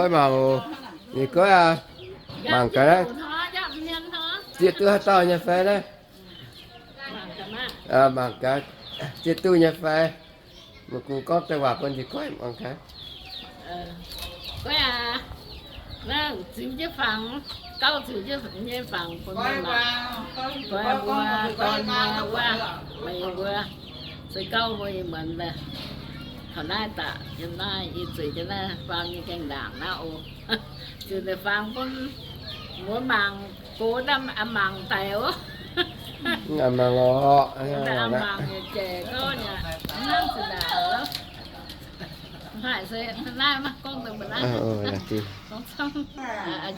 Goiv mangc oc. Ninh goiv aac, mangc gaax naaiv. Zieqv duqv haaix dauh nyei fai naaiv? Mangc gaax, zieqv duqv nyei fai? Meih gu gorngv deix waac bun ninh goiv mangc gaax. Goiv aac, naaiv ziux jienv fangx, gauv ziux jienv nyei fangx bun meih mangc. Goiv mbuo, dorn mbuo, wuov, meih mbuo, se gauv mbuo yie muonz daaih. Taux naaiv daaih, yiem naaiv yie zueiz jienv naaiv faam nyei gaengh ndaangc naaiv oc. Ziux deix fangx bun mbuo mangc, gox naaiv mangc daic oc. Mangc oc, mangc jaic gauv nyei, hnangv zuqc ndaangc oc. Aa,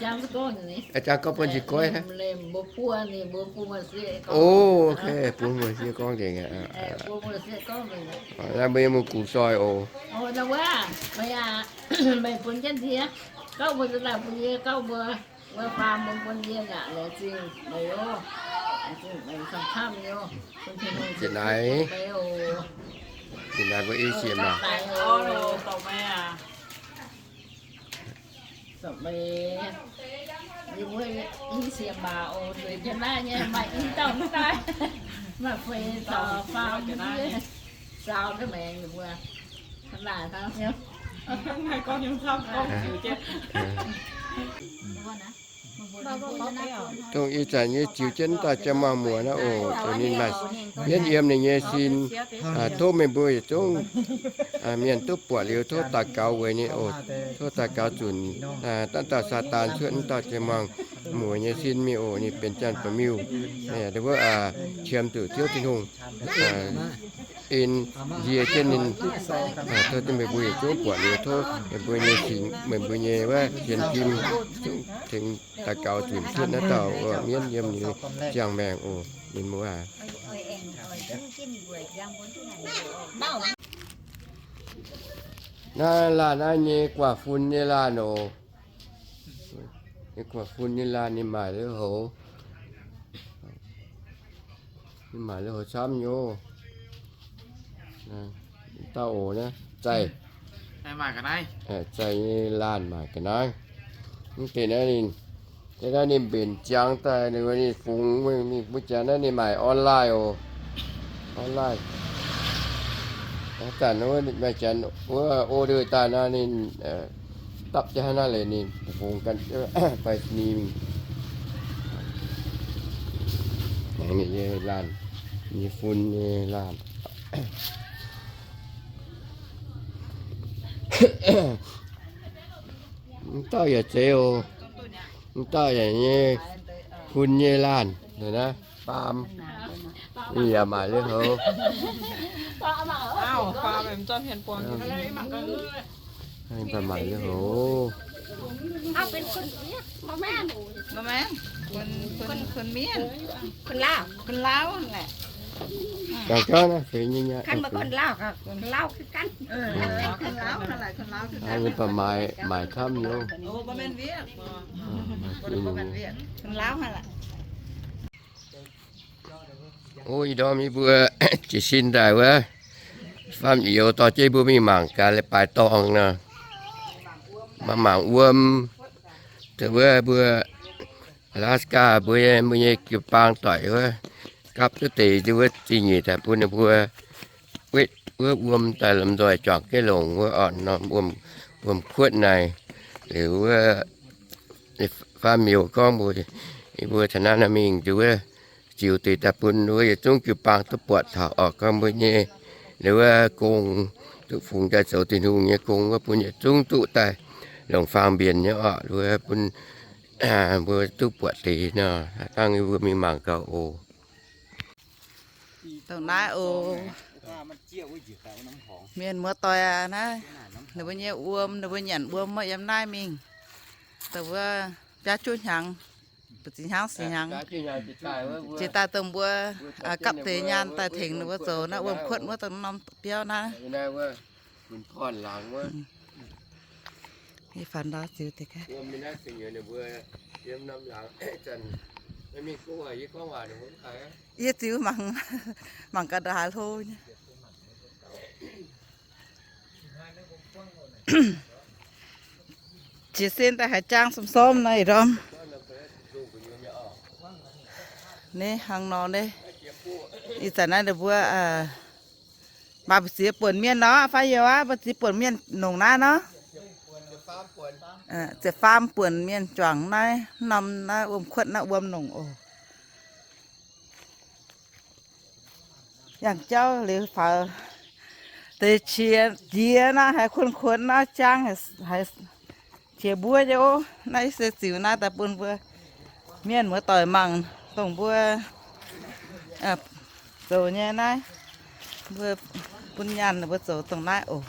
jang gorngv bun jiex goiv. Mbuo buo ninh, mbuo buo muoz-sieqv gorngv. O, bun muoz-sieqv gorngv nzengc. Naaiv mbuo yiem mbuo gux zoih oc. Meih bun jienv yie, gauv mbuo za'naaic bun yie, gauv mbuo, mbuo faam mbuo bun yie yaac laengz zingh meih oc. Laengz zingh meih camv-camv oc. Bun Tin-Hungh nzengc meih oc. Nzengc naaiv mbuo i sieqv maac. Meih, yie mbuo i sieqv maac oc, zueiz jienv naaiv nyei maaih i dauh mv daaih, maaih feix dauh faam nyei, saau duqv maengx yie mbuo. Hnangv naaic hnangv. Dongh ih zanc nyei ziux jienv dauh jaa-muangh muoc naaiv oc, dongh ninh maaih mienv yiem ninh nyei sin, tov meih mbuo yietc zungv mienh duqv buatc liuz tov daux gaux weic ninh oc. Tov daux gaux zunc, naaiv dauh Saadaan cuotv naaiv dauh jaa-muangh muoc nyei sin mingh oc. Ninh benx janx-baeqc miuh, wuov qiemx zuqc Ziouv Tin-Hungh en nzie jienv ninh. Tov meih mbuo yietc zungv buatc liuz tov meih mbuo nyei sin, meih mbuo nyei wuov sienx fim zungv tengx daux gaux zunc cuotv naaiv dauh mienv yiem ninh ziangh maengh oc. Ninh mbuo aac, naaiv laanh naaiv nyei guaax fun nyei laanh oc. Nyei guaax fun nyei laanh ninh maaic lui-houx. Ninh maaic lui-houx camv nyei oc. Dauh oc naaiv zaih, zaih nyei laanh maaic ga'naaiv. Mv deix naaiv ninh, deix naaiv ninh mbenc ziangx daaih, ninh fungx mingh mbuo janx naaiv ninh maaic online oc. Online. Zanc wuov maaih janx wuov order daaih nor ninh dapv jienv hnangv naaiv leiz ninh fungx ganh fai ni mingh. Ninh nyei laanh, nyei fun nyei laanh. Mv dauh yaac zeiz oc. Mv dauh yaac nyei fun nyei laanh naaiv, faam. Ninh yaac maaic lui-houx. Ninh baac maaic lui-houx. Gauh jauv naaiv feix nyei nyei. Ninh baac maaic, maaic camv nyei. O, ih ndorm yie mbuo jiez sin daaih wuov, faam youz dorh jienv mbuo mingh mangc gaax leiz-baaix dorngh nor, mangc, mangc wuom. Dongh wuov mbuo Alaska mbuo, mbuo nyei jiu-baang doic wuov, gapv duqv deix wuov zingh nyeic daaih bun ninh mbuo wetv wuov wuom daaih lomh nzoih juangc jienv longc wuov orn norm wuom, wuom kuotv naaic, liuz wuov faam youz gorngv mbuo, yie mbuo taux naaiv nor mingh nduov ziux deix daaih bun wuov yietc zungv jiu-baang duqv buatc taux orqc. Gorngv mbuo nyei, liuz wuov gong, duqv fungx daaih zoux Tin-Hungh nyei gong wuov bun yietc zungv duqv daaih longc faang mbienc nyei orqc. Wuov bun mbuo duqv buatc deix nor, dangh yie mbuo mingh mangc gaax oc. Dongh naaiv oc. Mienh muoz-doic aac, naaiv ninh mbuo nyei wuom, ninh mbuo nyanc wuom wuov yiem naaiv mingh. Dongh wuov biaa juqv hnyangx, mbu'ziex hnyangx, sic hnyangx, jiex daaih dongh mbuo gapv deix nyaanh daaih tengx ninh mbuo zoux naaiv wuom kuotv wuov dongh norm biauv naaiv. Ih faaux ndau ziux deix gaax. Yie ziux mangc, mangc gaax ndongc haaix hlo nyei. Jiez sin daaih haaix jaang somv-somv naaiv ih ndorm. Naaiv hnangv nor naaiv, ih zanc naaiv ninh mbuo maaih mbu'ziex buonc mienh nor, fai youz aqv, mbu'ziex buonc mienh nongc naaiv nor. Ziepc faam buonc mienh juangc naaiv, norm naaiv wuom kuotv naaiv wuom nongc oc. Yangh jauv liuz faaux deix qiex jiez naaiv, haiz kuonx-kuonx naaiv, jaang haiz qiex mbuov nyei ov. Naaiv se ziux naaiv daaih bun mbuo mienh muoz-doic mangc, dongh mbuo zoux nyei naaiv, mbuo bun nyaanh mbuo zoux dongh naaiv oc.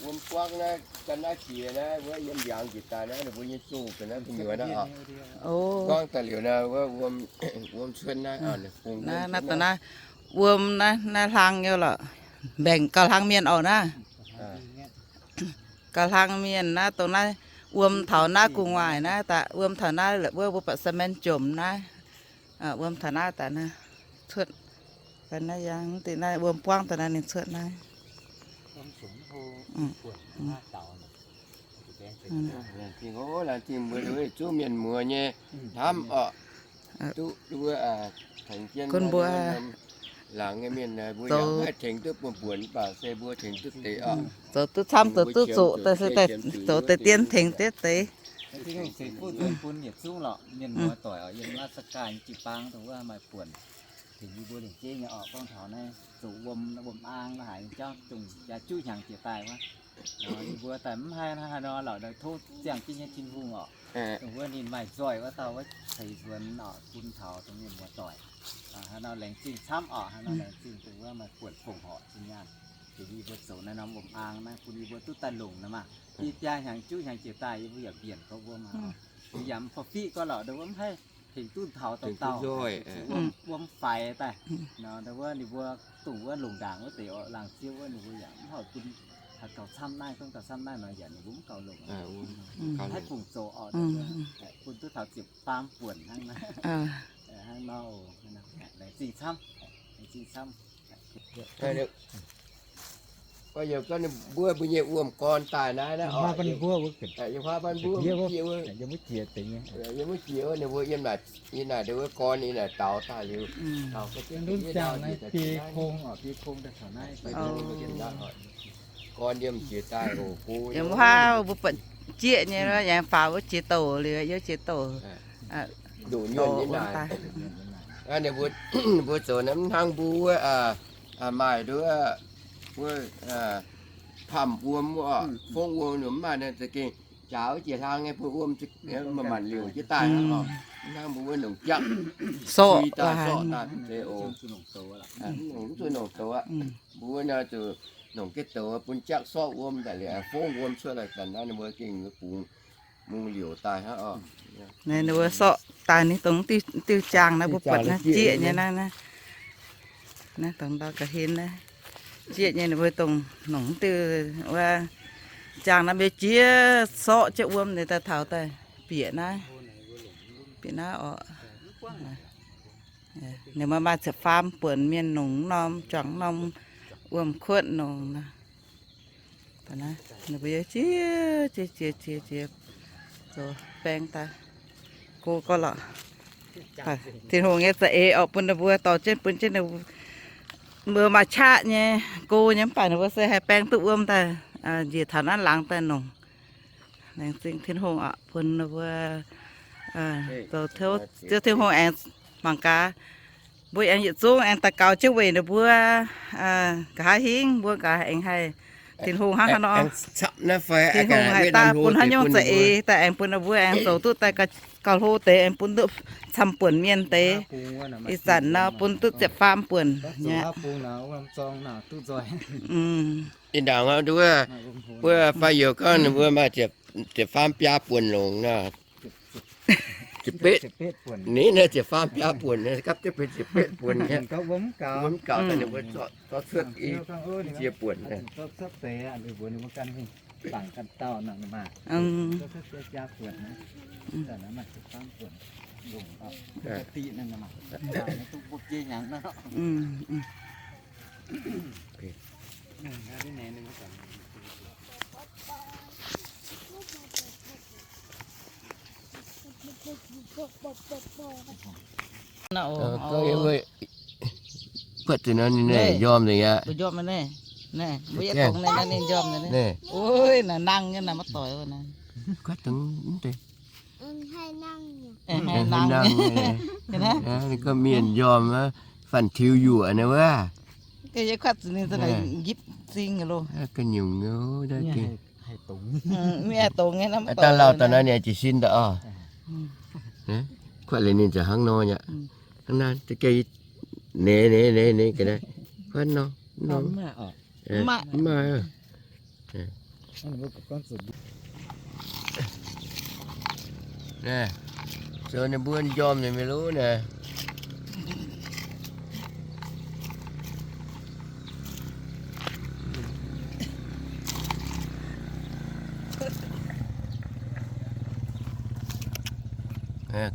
Wuom buangv naaiv, gan naaiv jiex naaiv, wuov yiem ndiangx jiex daaih naaiv, ninh mbuo nyei zungh ga'naaiv gu'nyuoz naaiv oc. Buangv daaih liuz naaiv, wuov wuom, wuom cuotv naaiv, naaiv dongh naaiv wuom naaiv, naaiv hlang nyei lorqc. Mbaengc gauh hlang mienh oc naaiv. Gauh hlang mienh naaiv, dongh naaiv wuom taux naaiv gu'nguaaic naaiv daaih, wuom taux naaiv wuov, mbuo buatc cement jomc naaiv. Wuom taux naaiv daaih naaiv cuotv, naaiv yangh deix naaiv wuom buangv daaih naaiv ninh cuotv naaiv. Laengz zingh mbuo zuqc mienh muoz nyei hnamv oc. Duqv mbuo tengx jienv laangz nyei mienh, mbuo yaac maiv tengx duqv buonc-buonc, mv baac se mbuo tengx duqv deix oc. Zoux duqv camv, zoux duqv zoqc, zoux deix dien tengx duqv deix. Tin-Hungh ceix fuqv nzuonx bun yietc zungv lorqc, mienh muoz-doic oc, yiem Alaska jiu-baang dongh wuov maaih buonc tengx yie mbuo lengc jeiv nyei oc. Gorngv taux naaiv zoux wuom, wuom-aang la'haic nyei jauv, dongh jaax juqv hnyangx jiex daaih wuov, yie mbuo daaih mv haih haaix nor lorqc, tov ziangh jienv nyei Tin-Hungh oc. Dongh wuov ninh maaih nzoih wuov dauh wuov ceix nzuonx oc, bun taux dongh mienh muoz-doic. Haaix nor laengz zingh camv oc, haaix nor laengz zingh dongh wuov maaih buonc fongc horc zinh nyaanh. Dongh yie mbuo zoux naaiv norm wuom-aang naaiv bun yie mbuo duqv daaih longc naaiv maah. Yie biaa hnyangx juqv hnyangx jiex daaih yie mbuo yaac mbienc gorx wuom aqv. Yie yaac mv profit gorx lorqc, dongh wuov mv haih tengx duqv taux dauh dauh, wuom faix daaih. Nor dongh wuov ninh mbuo dongh wuov longc ndaangc wuov deix oc, laangz ziev wuov ninh mbuo yaac mv horpc bun haaix gauh camv naaiv, gorngv gauh camv naaiv nor yaac ninh mbuo mv gauh longc. Mv haih fungc zoux oc, bun duqv taux ziepc faam buonc hnangv naaiv. Hnangv nor, laengz zingh camv, laengz zingh camv. Gorngv mbuo mbuo nyei wuom gorn daaih naaiv naaiv oc, yiem wuov jiex, yiem wuov jiex wuov, ninh mbuo yiem naaic, yiem naaic ndau wuov gorn, yiem naaic daux daaih liuz, gorn yiem jiex daaih oc, go. Yiem wuov mbuo buatc jieqv nyei, aengx faaux wuov jiex douc liuz, yiem jiex douc. Ndoqc nyuonh nyei naaic. Ninh mbuo zoux naaiv mv hnangv mbuo wuov, maaih nduov wuov, pamh wuom oc, fongv wuom nor mv maaih, naaiv za'gengh jaax wuov jiex hlang nyei bun wuom manc-manc liouc jienv daaih hnangv oc. Mv hnangv mbuo wuov nongc jaqv sorqv daaih, sorqv daaih, mv zuqc nongc douz aqv. Mbuo wuov naaiv zuqc nongc jienv douz bun jaqv sorqv wuom daaih liuz, fongv wuom cuotv daaih, zanc naaiv ninh mbuo gengh bungx mungh liouc daaih hnangv oc. Naaiv ninh mbuo sorqv daaih ninh dongh diuh jaang naaiv, mbuo buatc naaiv jieqv nyei naaiv, naaiv dongh ndau ga'hlen naaiv, jieqv nyei ninh mbuo dongh nongc diuh wuov jaang naaiv mbuo jieqv sorqv jienv wuom ninh daaih taux daaih bieqc naaiv, bieqc naaiv oc. Ninh mbuo maaih ziepc faam buonc mienh nongc norm, juangc norm wuom kuotv nongc. Ninh mbuo yie jiex jiex jiex jiex zoux baeng daaih go gorx lorqc. Tin-Hungh nyei za'eix oc, bun ninh mbuo dorh jienv, bun jienv ninh mbuo maaih qaqv nyei, go nyei, mv baac ninh mbuo se haih baeng duqv wuom daaih njiec taux naaiv laangz daaih nongc. Laengz zingh Tin-Hungh oc, bun ninh mbuo zoux Ziouv Tin-Hungh aengx mangc gaax. Mbuo aengx yietc zungv aengx daux gaux jienv weic ninh mbuo nqa'haav hingv mbuo nqa'haav aengx haih Tin-Hungh hnangv haaix nor. Tin-Hungh haih daaih bun haaix nyungc za'eix daaih aengx bun ninh mbuo aengx zoux duqv daaih gauh hlo deix, aengx bun duqv camv buonc mienh deix. Ih zanc nor bun duqv ziepc faam buonc nyei. Ih ndaangc wuov, wuov fai youz gorngv ninh mbuo maaih ziepc faam biaa buonc longc nor. Ziepc betv. Ninh naaiv ziepc faam biaa buonc, gapv jienv benx ziepc betv buonc nyei. Wuom gaux daaih ninh mbuo zorqv cuotv i ziex buonc. Kuatv deix nor ninh njormh nzengc aqv. Mbuo yietv dongh ninh, ninh njormh nzengc. Nangh nyei naaiv maiv doix. Kuatv deix. Ninh gorngv mienh njormh, fanh tiux yuoqc naaiv wuov. Ga'nyungc daaih lauh daaih naaiv ninh jiez sin daaih oc. Kuatv liuz ninh ziouc hnangv nor nyei. Hnangv naaiv, ninh, ninh, ninh, kuatv nor, nor. Mv maaih. Zoux ninh mbuo njormh nyei mingh luv naaic.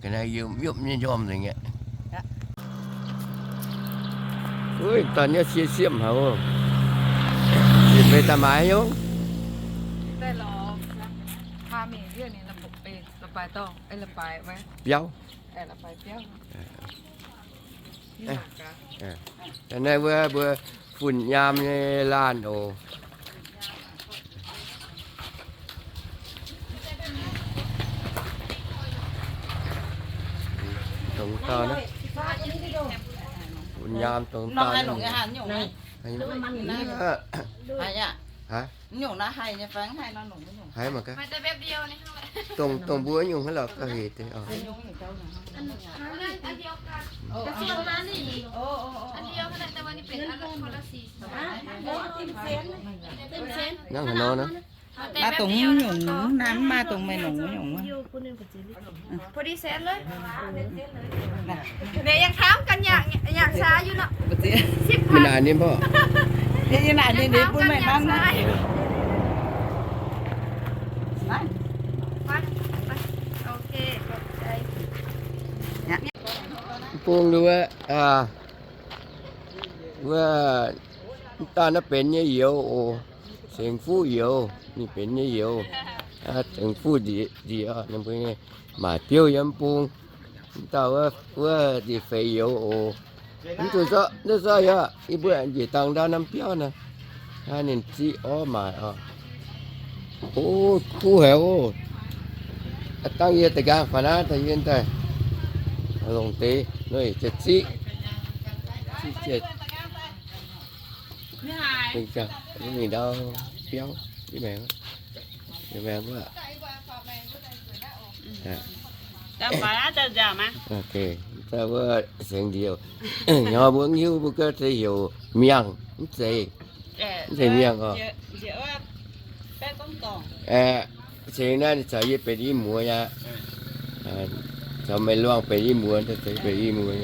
Ga'naaiv yopv, yopv nyei njormh nzengc aqv. Uiv, daaih niouv sie siemv haic oc. Ninh mbuo daaih maaiz haaix nyungc? Biauv. Daaih naaiv wuov mbuo fun nyaam nyei laanh oc. Dongh dauh naaiv, fun nyaam dongh dauh naaiv. Haiz mangc gaax. Dongh, dongh mbuo nyungc hnangv lorqc gauh hec deix oc. Hnangv haaix nor naaiv. Maaih dongh nyungc, naaiv mv maaih dongh meih nongc nyungc. Mingh naaic ninh mborqv. Yie naaic ninh, ninh bun meih nanv. Bung wuov, wuov, mv daan naaiv benx nyei youz oc. Cengx fuqv youz, ninh benx nyei youz. Cengx fuqv nziex, nziex, ninh mbuo maaic biouv yiem bung. Mv dauh wuov, wuov nziex feix youz oc. Mv zuqc zorqv, mv zuqc zorqv yaac, yie mbuo njiec dangh ndau norm biauv naaiv. Ninh ziqv orv maaic oc. O, kuv haic oc. Dangh yie da'nqaang faaux naaiv daaih yie daaih longc deix, ziqv, ziqv, mingh ndau biauv, maengx wuov. Daaih wuov sengx nziex, nor mbuo mv hiuv mbuo gorngv se heuc miangh, mv zeiz, mv zeiz miangh oc. Sengx naaiv ninh caux yie benx i muoz aqv. Caux meih luangh benx i muoz, caux benx i muoz.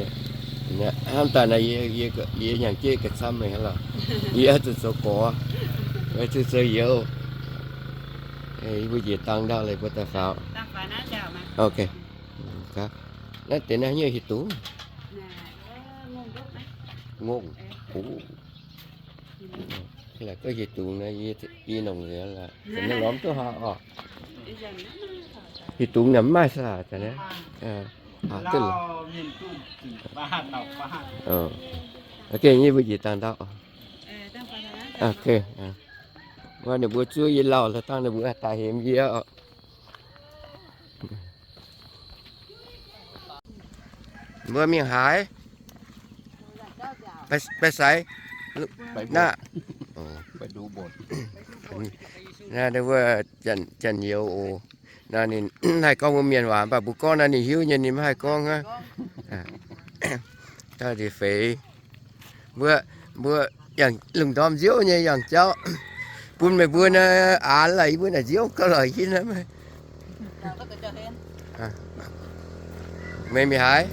Hnamv daaih naaiv yie, yie hnyangx-jeiv gauh camv meih hnangv lorqc. Yie oix zuqc zoux gorx, oix zuqc zoux youz. Yie mbuo njiec dangh ndau leiz mbuo daaih faaux. Ok. Naaiv deix naaiv nyei hieh dungz. Ngongh. Gorngv hieh dungz naaiv, yie nongc nzengc lorqc, lorz duqv haaix oc. Hieh dungz naaic mv maaih saah, duqv. Ok, yie mbuo njiec dangh ndau. Wuov ninh mbuo zuov yie lauh, dangh ninh mbuo daaih hemx yie oc. Mbuo mingh haaix? Baix, baix sai? Naaiv, naaiv wuov janx-youz oc. Naaiv ninh haih gorngv mbuo mienh waac, mv baac mbuo gorngv naaiv ninh hiuv nyei, ninh maiv haih gorngv hnangv. Dauh nziex feix. Mbuo, mbuo yangh lungh ndorm nziouv nyei yangh jauv. Bun meih mbuo naaiv aanx laaix yie mbuo naaic nziouv gauh lorqc hinh aqv. Meih mingh haaix?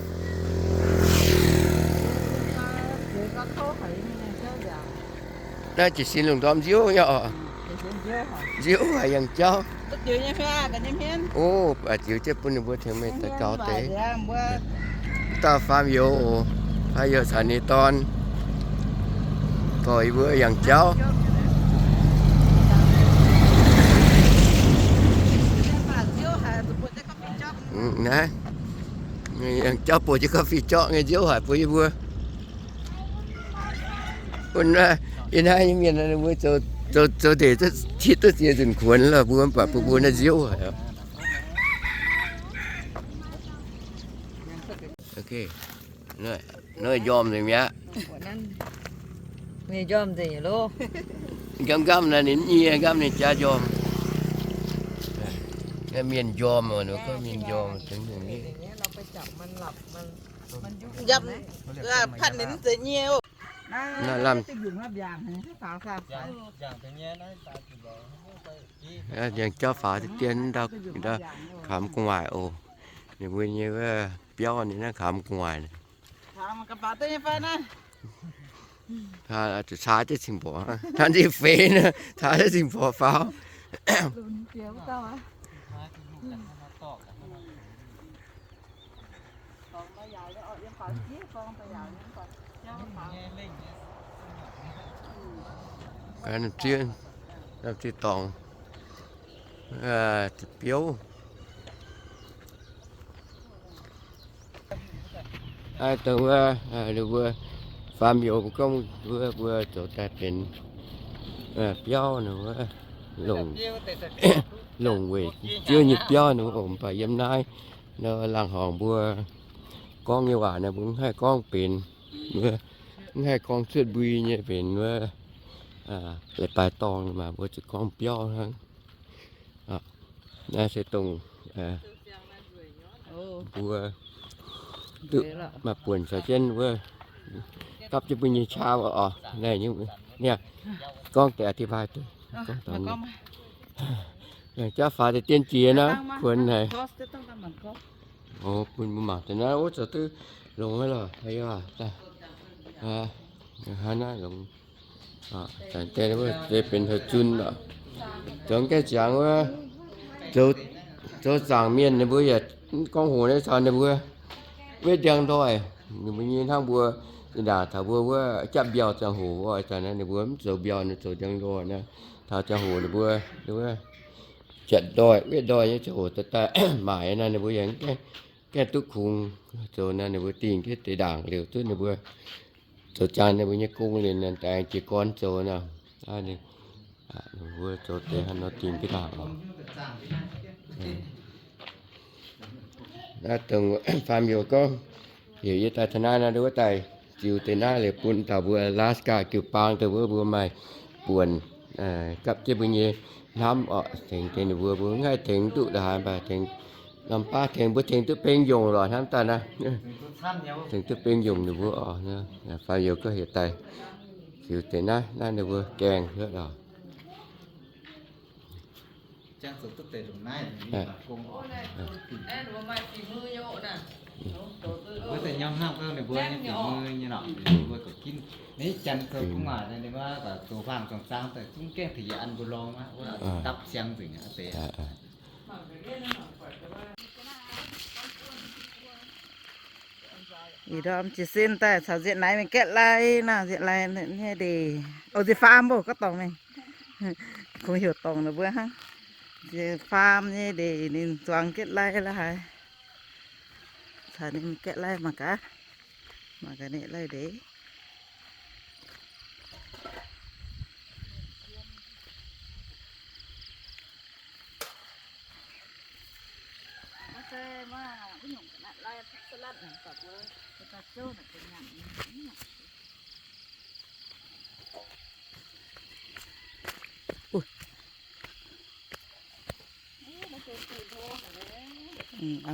Naaiv jiez sin lungh ndorm nziouv nyei oc. Nziouv haic yangh jauv. O, baac ziux jienv bun ninh mbuo tengx meih daaih gaux deix. Dauh faam youz oc, faam youz caux ninh dorn dorh yie mbuo yangh jauv. Naaiv, yangh jauv buatc jienv coffee shop nyei nziouv haic bun yie mbuo. Bun yie naaiv nyei mienh ninh mbuo zoux ndeic, qitv duqv ziex nzunc kuonx lorh, mbuo mv baac bun mbuo naaiv nziouv haic. Nor njormh nzengc mi'aqv. Ninh njormh nzengc loh. Nqamv nqamv naaiv ninh nyie nqamv ninh jaa njormh. Mienh njormh, ninh gorngv mienh njormh. Njormh, patv ninh mv zeiz nyie oc. Naaiv lamh, njang jauv faaux deix dien ndau, ndau kamx gu'nguaaic oc. Ninh mbuo nyei wuov biauv ninh naaiv kamx gu'nguaaic. Caa jienv cing-mborqc, hnangv nziev feix nor, caa jienv cing-mborqc faaux. Ziev, ziev dorngx, biouv. Dongh wuov, ninh mbuo faam youz mbuo gorngv wuov mbuo zoux daaih benx biauv nor wuov, longc, longc weic ziouv nyei biauv nor wuov, mv baac yiem naaiv nor laangz horngc mbuo gorngv nyei waac nor mbuo mv haih gorngv benx, mv haih gorngv cuotv mbui nyei benx wuov, leiz-baaix dorngh maaih mbuo zuqc gorngv biauv hnangv. Naaiv se dongh mbuo duqv maaih buonc caux jienv wuov gapv jienv mbuo nyei qaqv oc. Naaiv gorngv deix อธิบาย duqv, gorngv deix. Jauv faaux deix dien jiex naaiv kuonx haic. O, bun mbuo mangc deix naaiv, o, zoux duqv longx haic lorh, hnangv naaiv longx. Deix benx heuc zun oc. Zoux gaengh ziangx wuov, zoux zaangc mienh ninh mbuo yaac gorngv hoc naaiv caux ninh mbuo wetv ndiangx ndoih. Ninh mbuo nyei hnangv mbuo zinh ndaangc taux mbuo wuov japv mbiauh ziangh hoc oc, ninh mbuo mv zoux mbiauh, ninh zoux ndiangx ndoih naaiv. Taux ziangh hoc ninh mbuo, ninh mbuo japv ndoih, wetv ndoih nyei ziangh hoc daaih daaih maaic naaiv, ninh mbuo yaac gaengh duqv kungx zoux naaiv, ninh mbuo dingh jienv deix ndaangc liuz duqv ninh mbuo zoux jangx ninh mbuo nyei gong liuz naaiv, daaih jiez gorn zoux naaiv. Ninh mbuo zoux deix hnangv nor dingh jienv ndaangc oc. Naaiv dongh faam youz gorngv heuc yie daaih taux naaiv nor, wuov daaih ziux deix naaiv liuz bun dauh mbuo Alaska jiu-baang daaih wuov mbuo maaih buonc gapv jienv mbuo nyei hnamv oc, tengx deix ninh mbuo, mbuo mv haih tengx duqv la'haaix, mv baac tengx norm baav tengx mbuo tengx duqv beng yongc lorqc hnamv daaih naaiv. Tengx duqv beng yongc ninh mbuo oc. Faam youz gorngv heuc daaih ziux deix naaiv, naaiv ninh mbuo gaengh heuc oc. Ih ndorm jiez sin daaih caux nzietc naaiv mingh gaeqv lai nor, nzietc lai nyei ndeic. O, nzietc faam mbuo gorngv dorngc mingh. Kungx heuc dorngc ninh mbuo hnangv. Nzietc faam nyei ndeic ninh zuangx gaeqv lai la'haaix. Caux ninh gaeqv lai mangc gaax. Mangc gaax ninh lai ndeic.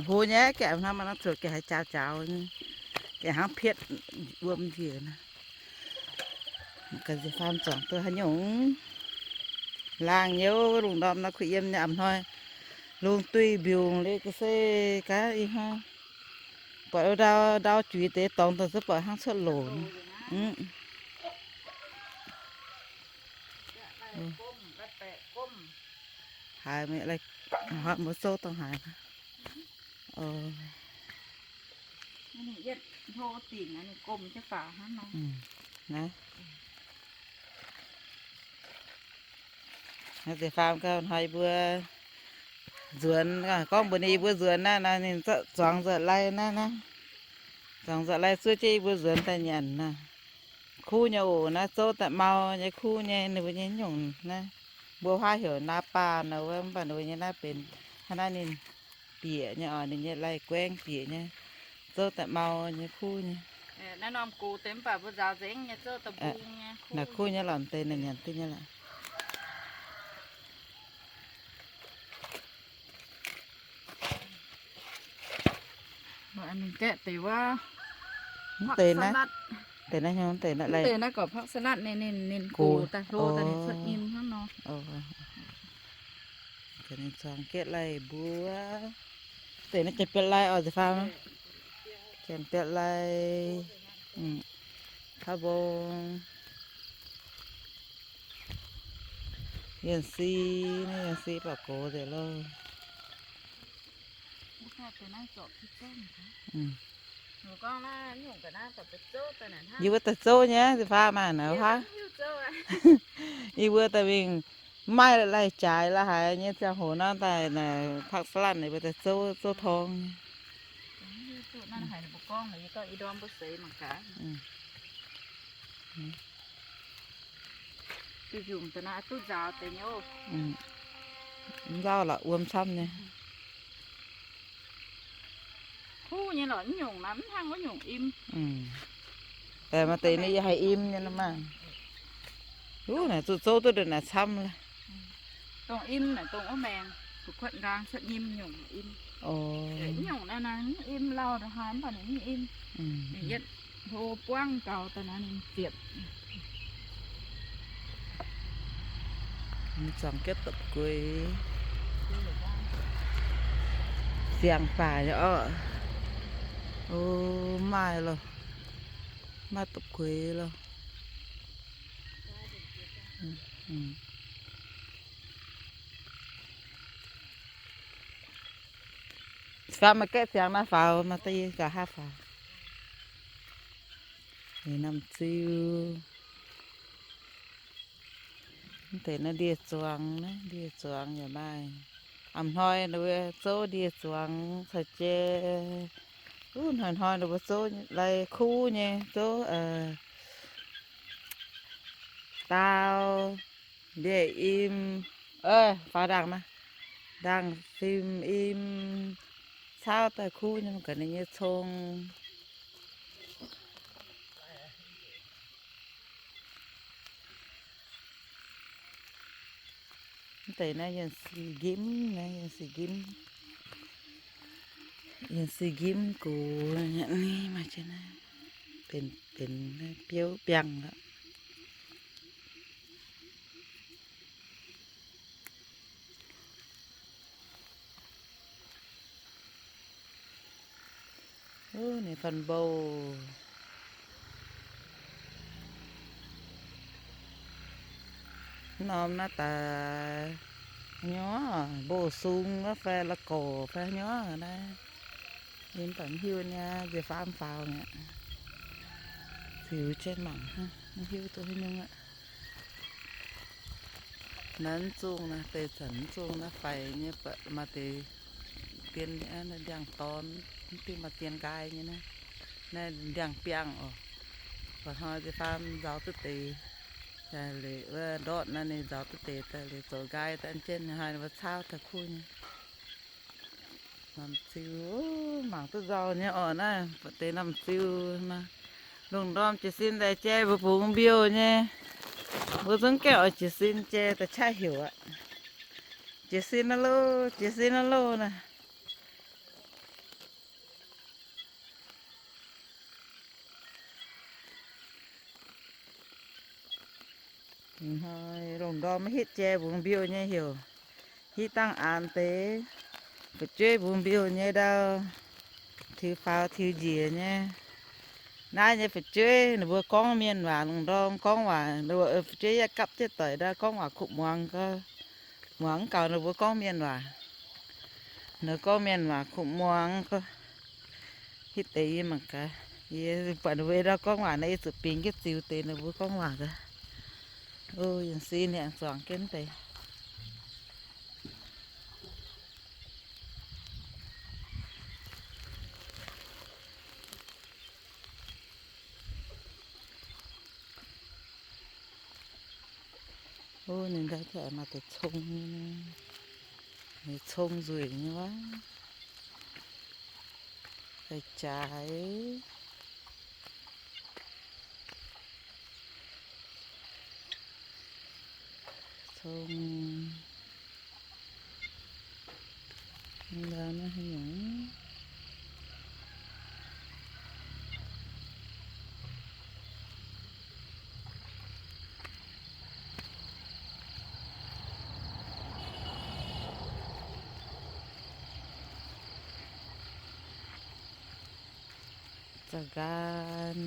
Hlo nyei, gaeqv hnangv mv nor zuqc gaeqv haaix jaaux jaaux, gaeqv hnangv pietv wuom njiec naaiv. Ga'nziex faam zuangx duqv haaix nyungc. Laangh nyei, lungh ndorm nor kuh yiem nyei, a'hnoi lungh duih mbiungc liuz ga'sie gaax ih hnoi. Buatc ndau ndau juiz deix dorngx daaih zungv buatc hnangv cuotv loc. Mv Haaix mbuo zouv dongh haaix. Naaiv deix faam gau hnoi yie mbuo nzuonx, gorngv mbuox ninh yie mbuo nzuonx naaiv, naaiv ninh zuangx nzuonx lai naaiv, naaiv zuangx nzuonx lai zuov jienv yie mbuo nzuonx daaih nyanc naaiv. Kuv nyei oc, naaiv zouv daaih mau nyei, kuv nyei, ninh mbuo nyei nyungc naaiv. Mbuo huaav heuc naa baah nor wuov, mv baac ninh mbuo nyei naaiv benx hnangv naaiv ninh bieqc nyei oc, ninh nyei lai-guaengv bieqc nyei, zouv daaih mau nyei, kuv nyei. Naaiv kuv nyei lorqc, deix naaiv nyanc duqv nyei lorqc. Deix naaiv, deix naaiv hnyouv deix naaiv lai, deix naaiv gorqv ผักสลัด ninh, ninh, ninh gox daaih hlo daaih ninh cuotv nyim hnangv nor. Ninh zuangx gaeqv lai mbuo. Deix naaiv janx-bietv lai oc, deix faam. Janx-bietv lai, taux mbong. Yienh si, naaiv yienh si baac gox nzengc loh. Yie mbuo daaih zouv nyei, deix faam maah, naaiv huaav. Yie mbuo daaih mingh mv maaih lai-jaaix la'haic nyei, ziangh hoc naaiv daaih naaic ผักสลัด naaic, yie mbuo daaih zouv, zouv torng nyei. Mv nzauh lorqc, wuom camv nyei. Kuv nyei lorqc, mv nyungc naaiv mv hnangv wuov nyungc im. Deix maaih deix naaiv yie haiz im nyei nor maah. Wuov naaic zuqc zouv duqv ndongc naaic camv lorq. Dongh im naaic dongh wuov maengx, fu'kuotv nqaang cuotv nyim nyungc im. Mv nyungc naaiv naaiv mv im, lauh ndongc haaix mv baac ninh mv im. Ninh yietv hlo buangv gaux daaih naaiv ninh ziepc. Zuangx gaeqv dopc-gueix. Siang-baaic nyei orqc. O, maaih loh. Maaih dopc-gueix loh. Faam maaih gaeqv siang naaiv faaux, maaih da'yietv gaax haav faaux. Namh ziu. Mv deix naaiv ndie-zuangx, naaiv ndie-zuangx yaac maaih. A'hnoi ninh mbuo zouv ndie-zuangx caux jai. Wuov hnoi-hnoi ninh mbuo zouv lai kuv nyei, zouv daau, ndie-im, faaux ndaangc naaiv, ndaangc fim im, caauv daaih kuv nyei, mv gaax ninh nyei cong. Mv deix naaiv yienh si nqimv, naaiv yienh si nqimv, yienh si nqimv gox, maaih jienv naaiv benx, benx biouv biangh aqv. Ninh fanh mbouh norm naaiv daaih nyorx, mbouh sung fai la'gorx fai nyorx naaiv. Yie mv baac mv hiuv niaa, nziex faam faaux mi'aqv. Ziux jienv mangc, mv hiuv duqv haaix nyungc aqv. Naaiv mv zungh naaiv, deix zanc mv zungh naaiv faix nyei, maaih deix dien, ndiangx-dorn, mv diuh maaih dien nqaai nyei naaiv. Naaiv ndiangx-biangh oc. Mba'hnoi deix faam nzaaux duqv deix, leiz wuov ndortv naaiv ninh nzaaux duqv deix daaih, leiz zoux nqaai daaih jienv, hnoi ninh mbuo caauv daaih kuv nyei. Namh ziu, mangc duqv nzauh nyei orqc naaiv, deix namh ziu nor. Lungh ndorm jiez sin daaih jai mbuo bungx mbiouh nyei. Mbuo zungv gaengh oix jiez sin jai daaih qaqv heuc aqv. Jiez sin aqv loh, jiez sin aqv loh naaiv. Hnoi lungh ndorm maiv hitv jai mbungx mbiouh nyei heuc, hitv dangh aanx deix, fu'jueiv mbungx mbiouh nyei ndau, tiux faaux tiux njiec nyei. Naaiv nyei fu'jueiv ninh mbuo gorngv mienh waac lungh ndorm gorngv waac, fu'jueiv yaac gapv jienv doic ndau gorngv waac kuv muangx gau. Muangx gaux ninh mbuo gorngv mienh waac. Ninh gorngv mienh waac kuv muangx. Hitv deix yie mangc gaax, yie buatc ninh mbuo ei ndau gorngv waac naaiv, yie zuqc bingx jienv ziux deix ninh mbuo gorngv waac gaax. O, yie si niangh zuangx jienv deix. O, ninh ndau maaih deix cong, cong nzueic nyei wuov. Daaih jaaix. Cong. Za'gan.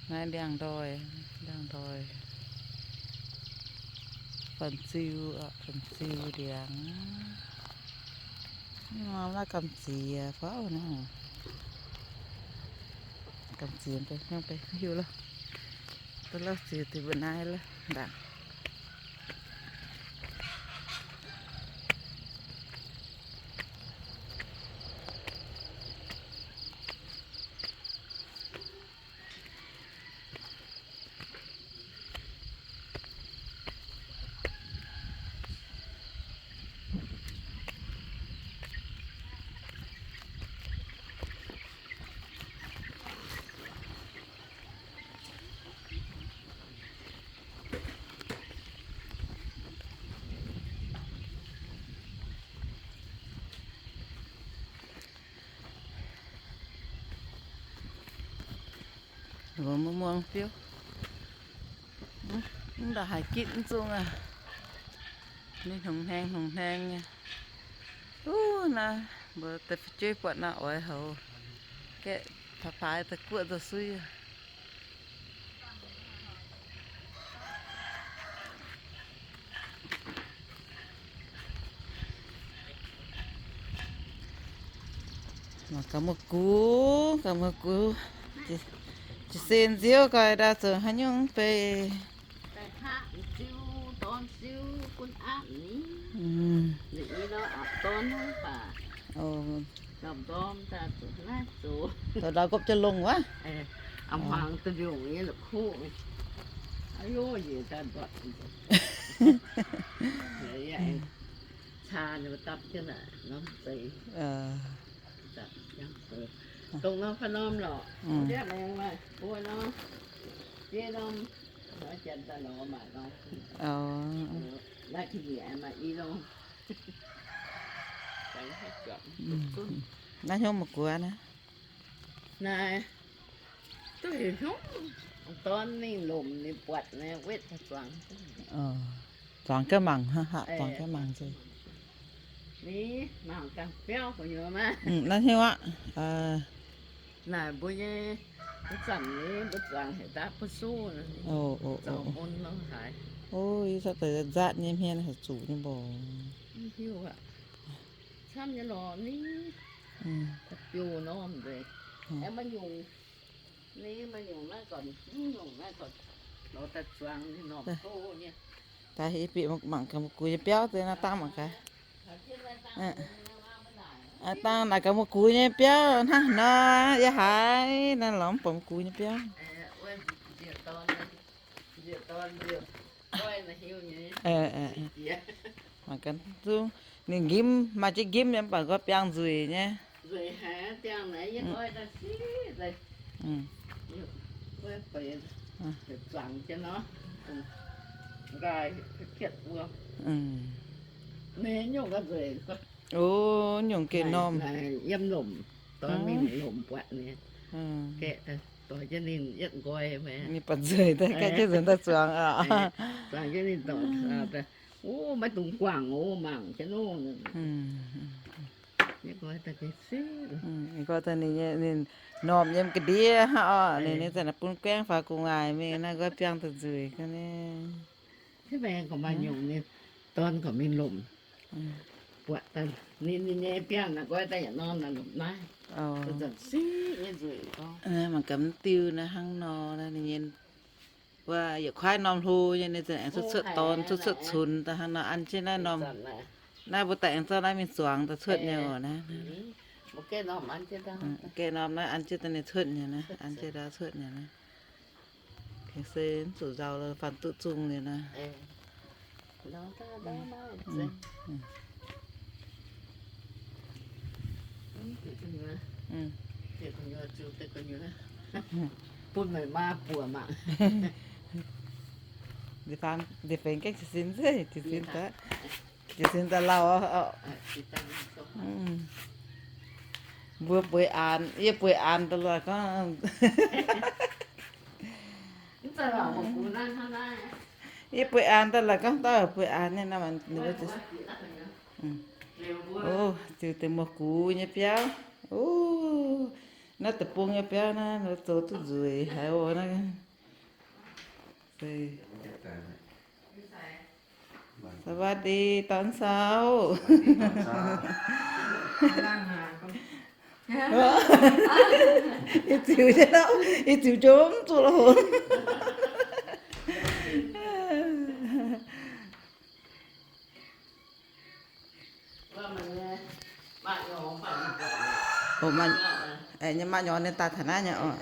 Naaiv ndiangx-ndoih, ndiangx-ndoih, fun-ziu, fun-ziu ndiangx. Naaiv gamh nziex faaux naaiv. Gamh nziex mv hiuv loh. Da'lauh ziex deix mbuo naaiv loh ndaangc. Mbuo muangx fiuv. Mv ndongc haaix gitv mv zungv aqv. Ninh hngongx hnaeng hngongx hnaeng nyei. Duqv naaiv mbuo deix fu'jueiv buatc naaiv oix houx gaeqv paaix paaix daaih guoqv nzou suiv. Mangc gaax muoz-gux, gaax muoz-gux, jiez sin nziouv gaax ndau zuqc haaix nyungc mv bei. Ndau gopv jienv longh wuov. Dongh norm fai norm lorqc. Mbuo nor, jiex norm, janx daaih lorz maaih norm. Naaiv ka'nyiec maaih i norm. Naaiv hnyouv ma'guax naaiv. Naaiv duqv heuc hnyouv, dorn mingh lomc ninh buatc naaiv wetv daaih zuangx. Zuangx ga'mangc, zuangx ga'mangc nzengc. Ni mangc ganh biauv gu'nyuoz maiv. Naaiv hnyouv aqv. Naaic mbuo nyei, mbuo zanc nyei mbuo zuangx heuc daav buov suv. Zoux mun nor haaix. O, yie cuotv deix nzaatv nyei hmien haic zuqc nyei mbuoc. Mv hiuv aqv. Camv nyei lorqc ni. Biouv norm nzengc. Aengx maiv nyungc, ni maiv nyungc naaiv gorn, mv nyungc naaiv gorn, lorz daaih zuangx ninh norm to nyei. Daaih yie bieqc mangc gaax muoz-gux nyei biauv deix naaiv dangh mangc gaax. Dangh naaic gaax muoz-gux nyei biauv hnangv haaix nor, yie haiz naaiv lorz mv buatc muoz-gux nyei biauv. Mangc gaax zungv ninh nqimv, maaih jienv nqimv nyei mv baac nqoi biangh nzueic nyei. O, nyungc geh normh. Yiem lomc, dorn mingh lomc buatc nyei. Gaeqv, dorh jienv ninh yietv nqoi. Ninh baac nzueic daaih gaeqv jienv nzuonx daaih zuangx aqv. Zuangx jienv ninh dorh, o, maiv dungx guangc o, mangc jienv o. Ninh gorngv daaih ninh nyei, ninh normh yiem ga'ndiev hnangv orqc. Ninh, ninh zanc naaiv bun guaengv faaux gu'nguaaic mingh naaiv, nqoi biangh daaih nzueic ga'naaiv. Dorn gorqv mingh lomc, buatc daaih ninh, ninh nyei biangh naaiv nqoi daaih yaac norm naaiv lomc naaiv. Mangc gaax mv diuh naaiv hnangv nor naaiv ninh nyei. Wuov yietc kuaaiv norm hlo nyei, ninh zanc aengx cuotv cuotv dorn, cuotv cuotv cunx daaih hnangv nor an jienv naaiv norm. Naaiv mbuo daaih aengx zorqv naaiv mingh zuangx daaih cuotv nyei oc naaiv. Gaeqv norm naaiv an jienv daaih ninh cuotv nyei naaiv, an jienv daaih cuotv nyei naaiv. Gengh se mv zuqc nzauh lo, faanh duqv zungh liuz naaiv. Bun meih maa buoqc mangc. Ndeic-fingx gaengh jiez sin se, jiez sin daaih, jiez sin daaih lauh oc. Mbuo bueix aanx, yie bueix aanx daaih lorqc gorngv. Yie bueix aanx daaih lorqc gorngv dauh bueix aanx nyei nor, ninh mbuo ziux deix muoz-gux nyei biauv. Naaiv deic-bung nyei biauv naaiv, zoux duqv nzueic haic oc naaiv. สวัสดีตอนเช้า Ih ziux, ih ziux jomc zuqc loh. Nyei maaih nyorx ninh daaih taux naaiv nyei oc.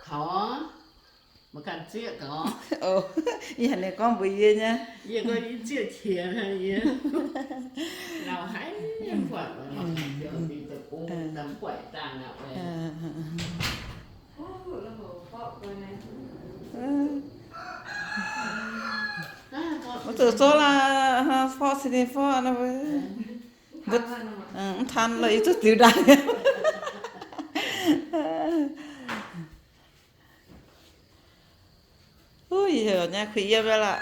Taux, mv ganh zieqv gaux. Yie haiz ninh gorngv mbuox yie nyei. Yie gorngv yie zieqv qiex yie. Lauh haic, buatc mv buatc dangh aqv. Mv zuqc zorqv laaix, forv cin ninh forv nor. Mv tan lorqc, yie zuqc ziux ndaangc. Yie heuc nyei kuh yiem lorqc.